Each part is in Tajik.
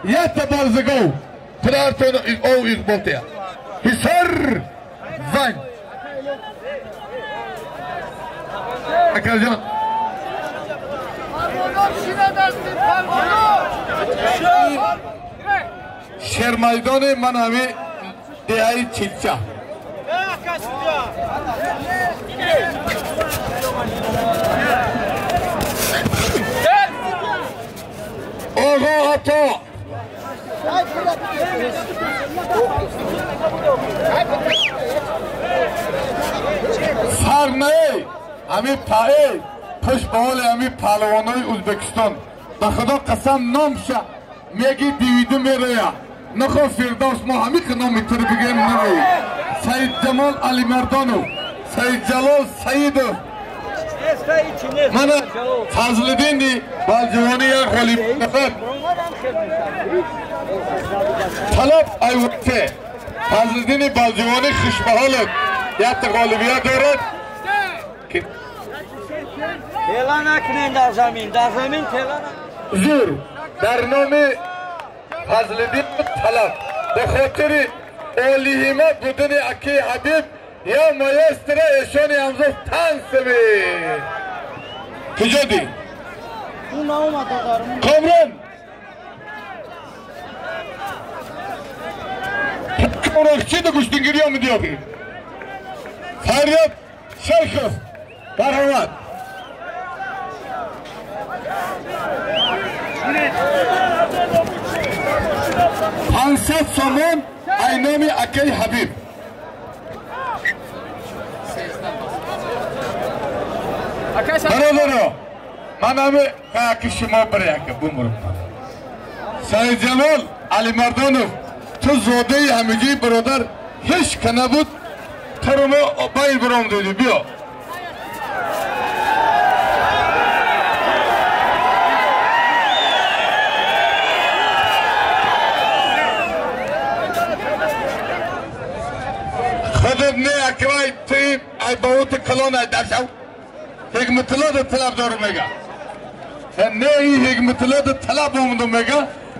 Якта барзагов худартон ов иқболтия ҳисор ван акаҷон шермайдони ман ҳами деҳаи Чилча. Оғо ато сарнаи ҳами паэ пуш ба ҳоли ҳами паҳлавонои Ӯзбекистон ба худо қасам номша меги дивиду мероя нахо Фирдавс мо ҳамиқа номи туро бигӯем нарои Саидҷамол Алимардонов, Саидҷалол Саидов, мана Фазлиддини Балҷувонӣ як ғолиб талаб айвате Фазлиддини Балҷувонӣ хушбаҳолов якта ғолибият дорад. Тела накунед дар замин, дар замин тела накунед. Зур дар номи Фазлиддин талаб ба хотири олиҳима будани акаи Ҳабиб я маэстро эшони ҳамзоз тансами. Куҷо ди? Комрон Комрон чӣ ду гӯштингирӣ омадӣ охир? Фарёд Шайхов марҳамат. 500 сомон ай номи акаи Ҳабиб. Бародаро, ман ҳами аки шумо биряка бумурам. Саидҷалол Алимардонов, ту зодаи ҳамиҷии бародар ҳеч ка набуд, туро мо байн биром додӣ, биё. Худат не аквай туи ай баути калон ай даршав. Ҳикматулло да талаб дору мега. Не и ҳикматулло да талаб омаду мега,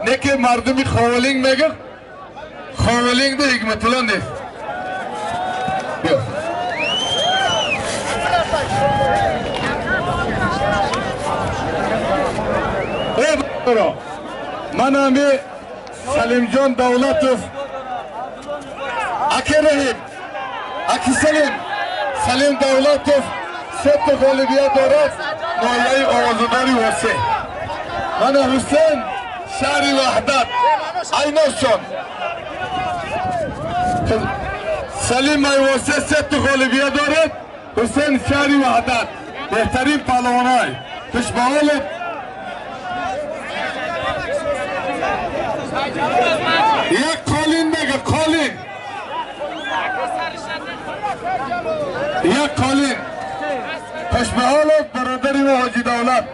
не ки мардуми Ховалинг мега. Ховалинг да Ҳикматулло нест. Биё. Э баро, ман ҳами Салимҷон Давлатов, аки Раҳим, аки Салим, Салим Давлатов сета ғолибият дорад ноҳияи Овозадори Восеъ. Мана Ҳусен шаҳри Ваҳдат айношон. Салим ай Восеъ сета ғолибият дорад, Ҳусен шаҳри Ваҳдат беҳтарин паҳлавонай. Хушбаҳолед. Як қолин мега, қолин. Як қолин. Хушбаҳолед бародари мо Ҳоҷи Давлат.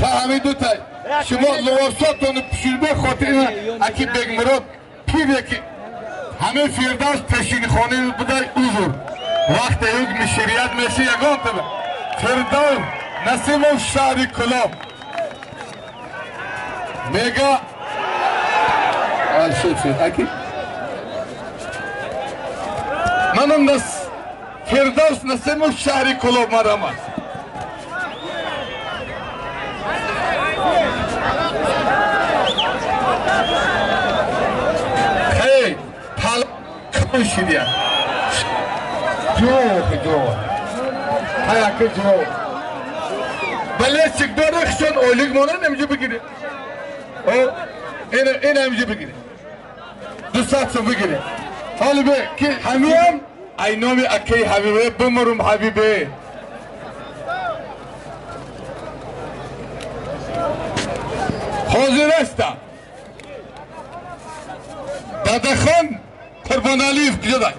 Фаҳмид дутай. Шумо либосотонро пӯшида хотир аки Бегмурод пир яки ҳамин Фирдавс пешинхона будай узр. Вақте ҳукми шариат меши ягон таба. Фирдавс Насимов шаҳри Кӯлоб мега аки манам Фирдавс Насимов шаҳри Кӯлоб марамад. Хей, пал шидия. Ҷо, ҷо. Ҳаяки ҷо. Бале чикдора хшон ойлик монан эмҷи бигире. О, ин эмҷи бигире. 200 сом бигире. ҳоли бе ки ҳамиам ай номи акаи Ҳабибе бимурум Ҳабибе. Ҳозир аста. Дадахон Қурбоналиев куҷодай?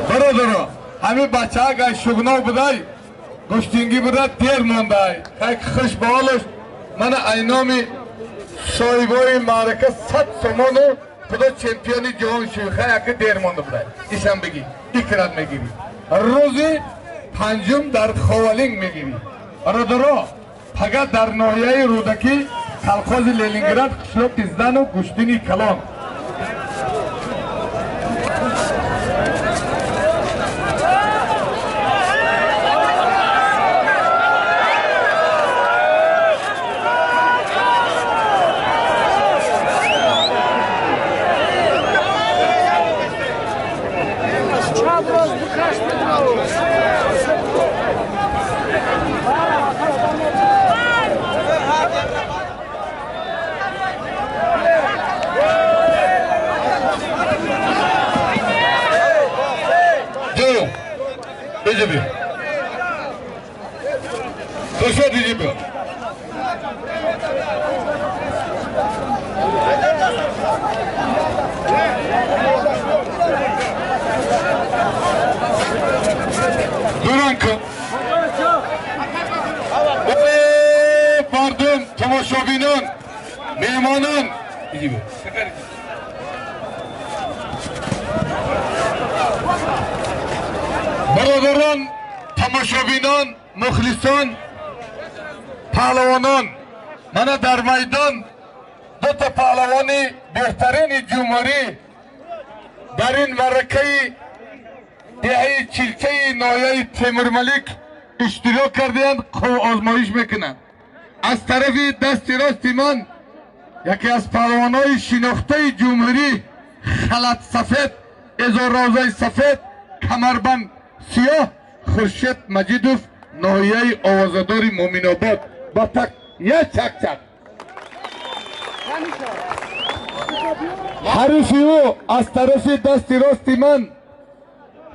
Бародаро, ҳамин бачаак ай шугнов будай. Гӯштингӣ буда дер мондай. Хай хуш ба ҳолаш. Мана айноми соҳибои маърака 100 сомону худо чемпиони ҷаҳон шуд. Хай ака дер монда будай. Ишам бигӣ. Икрат мегирӣ. Рӯзи панҷум дар Ховалинг мегирӣ. Бародаро, фақат дар ноҳияи Рӯдакӣ колхози Ленинград қишлоқи Здану гӯштини калон. Тамошобинон, меҳмонон, бародарон, тамошобинон, мухлисон, паҳлавонон, мана дар майдон дута паҳлавони беҳтарини ҷумҳурӣ дар ин маъракаи деҳаи Чилчаи ноҳияи Темурмалик иштирок кардаянд, озмоиш мекунанд. Аз тарафи дасти рости ман яке аз паҳлавонҳои шинохтаи ҷумҳурӣ, халат сафед, эзоррозаи сафед, камарбанд сиёҳ, Хуршед Маҷидов, ноҳияи овозадори Муъминобод. Ба так як чак-чак. Ҳарифи ӯ аз тарафи дасти рости ман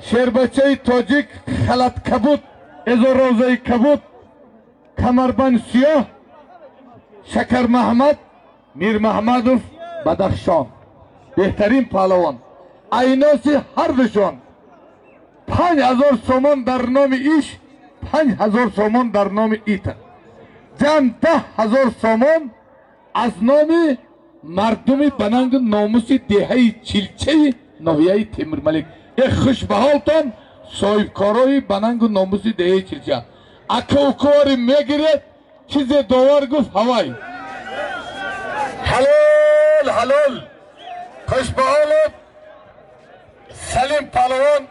шербачаи тоҷик, халат кабуд, эзоррозаи кабуд, камарбанд сиёҳ, Шакармаҳмад Мирмаҳмадов, Бадахшон. Беҳтарин паҳлавон. Айноси ҳардушон 5000 сомон дар номи иш, 5000 сомон дар номи ита. Ҷамъ 10000 сомон аз номи мардуми ба нангу номуси деҳаи Чилчаи ноҳияи Темурмалик. Э хуш ба ҳолтон, соҳибкорои ба нангу номуси деҳаи Чилча. Ака укори мегиред, чизе довар гуфт ҳавай. Ҳалол, ҳалол. Хуш ба ҳолот Салим паҳлавон,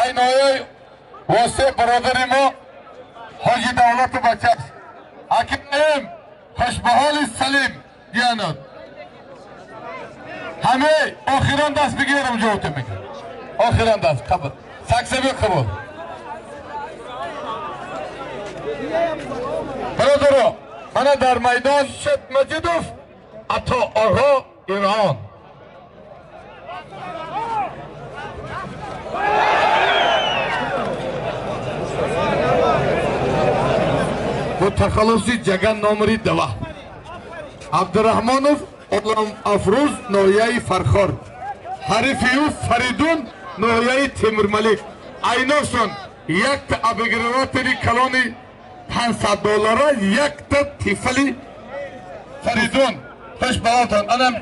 ай ноҳияи Восе, бародари мо Ҳоҷи Давлату бачаш. Аким, хуш ба ҳоли Салим диянот. Ҳаме охирон даст бигирам ҷавобто мегирам. Охирон даст қабул. Саксаби қабул. Бародаро, мана дар майдон Шед Маҷидов, Ато Оғо, Ирон. Бо тахаллуси Ҷаган номери 2. Абдураҳмонов Олам Афрӯз, ноҳияи Фархор. Ҳарифи ӯ Фаридун, ноҳияи Темурмалик. Айношон якта обыгрыватели калони 500 доллара, якта тифали Фаридун. Хуш ба ҳолтон. Анам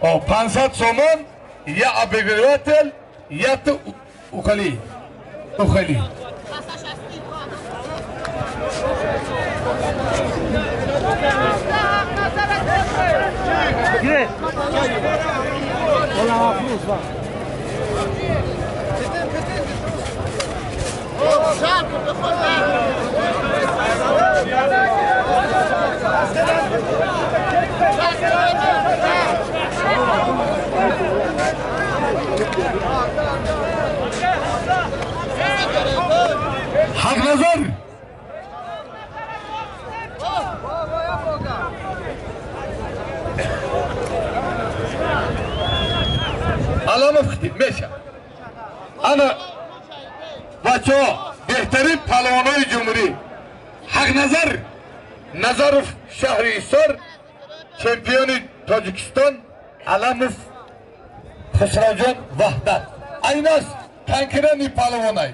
500 сомон, я обыгрыватель, якта ухали. Ухали. Haq Nazar. Аламов хитиб меша. Ана бачаҳо, беҳтарин паҳлавонои ҷумҳурӣ. Ҳақ Назар Назаров, шаҳри Ҳисор, чемпиони Тоҷикистон, Аламов Хусравҷон, Ваҳдат. Айнас конкурентни паҳлавонай.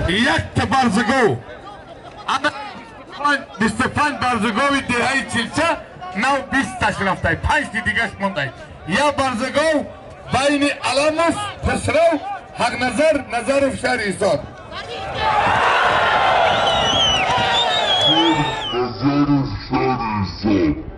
Якта барзагов. Ана 25 барзагови деҳаи Чилча нав 20 таш рафтай, 5 ти дигаш мондай. Я барзагов байни Аламов, Хусрав, Ҳақназар, Назаров шаҳри Ҳисор. Назаров шаҳри Ҳисор.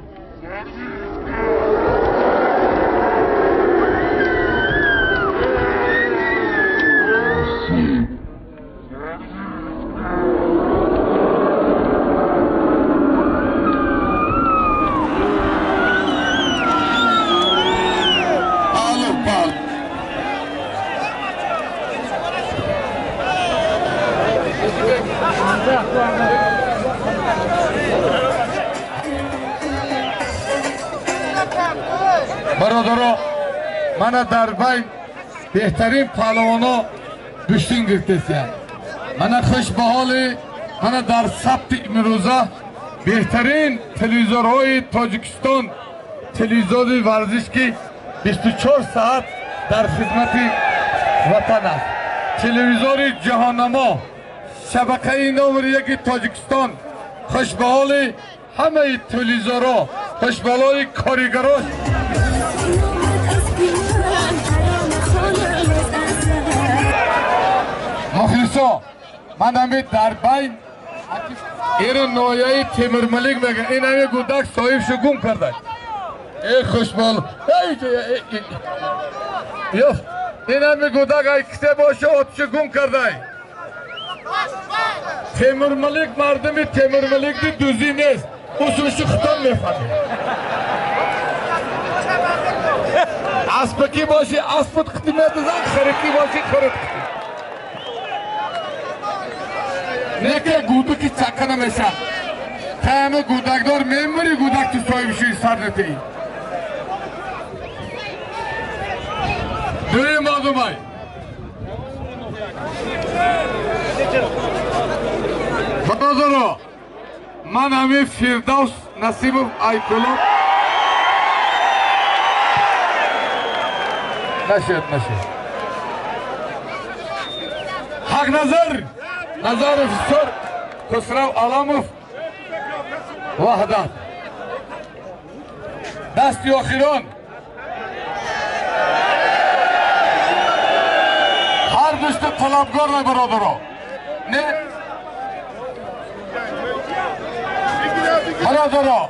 Бародаро, мана дар байн беҳтарин паҳлавоно гӯштин гирифтесиянд. Мана хуш ба ҳоли мана дар сабти имрӯза беҳтарин телевизорҳои Тоҷикистон, телевизори варзиш ки 24 соат дар хизмати ватан аст. Телевизори ҷаҳоннамо, шабакаи номери яки Тоҷикистон. Хуш ба ҳоли ҳамаи телевизорҳо, хуш ба ҳоли коригарош. Мухлисо, ман ҳами дар байн иро ноҳияи Темурмалик мегӯям. Ин ҳами гудак соҳибшу гум карда. Э хушбол, ин ҳами гудак ай кисе боша отшу гум кардай. Темурмалик мардуми Темурмаликни дузӣ нест. Усулшу хитон мефаҳмед. Аспакӣ боши аспут қити медузан, харикӣ боши харит қити. Неке гудаки чака намешад. Тами гудакдор мемури, гудак ту соҳибшуи сар натеи. Дуюм мардумай. Бародаро, ман ҳами Фирдавс Насибов Айкулов. Нашед, нашед. Ҳақназар Назаров Ҳисор, Хусрав Аламов, Ваҳдат. Дасти охирон. Ҳар душта талабгор на бародаро. Не? Бародаро,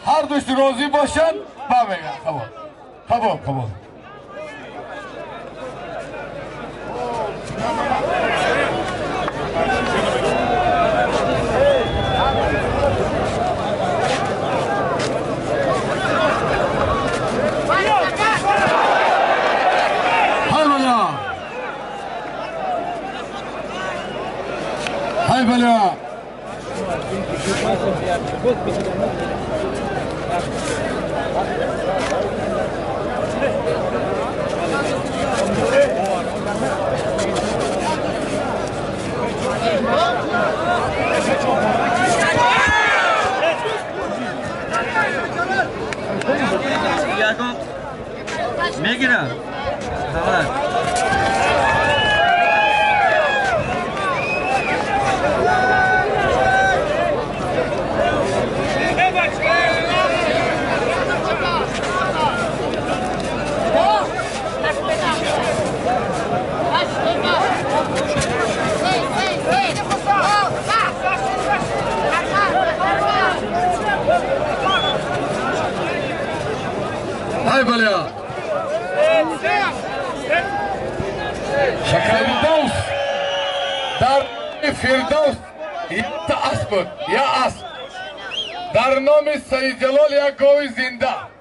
ҳар душт розӣ бошанд, ба мегӯям. Қабул. Қабул, қабул. Hay bala. Мегирам. Давай. Hay bala. Фирдавс дар Фирдавс якта асп буд, як асп. Дар номи Саидҷалол як гови зинда.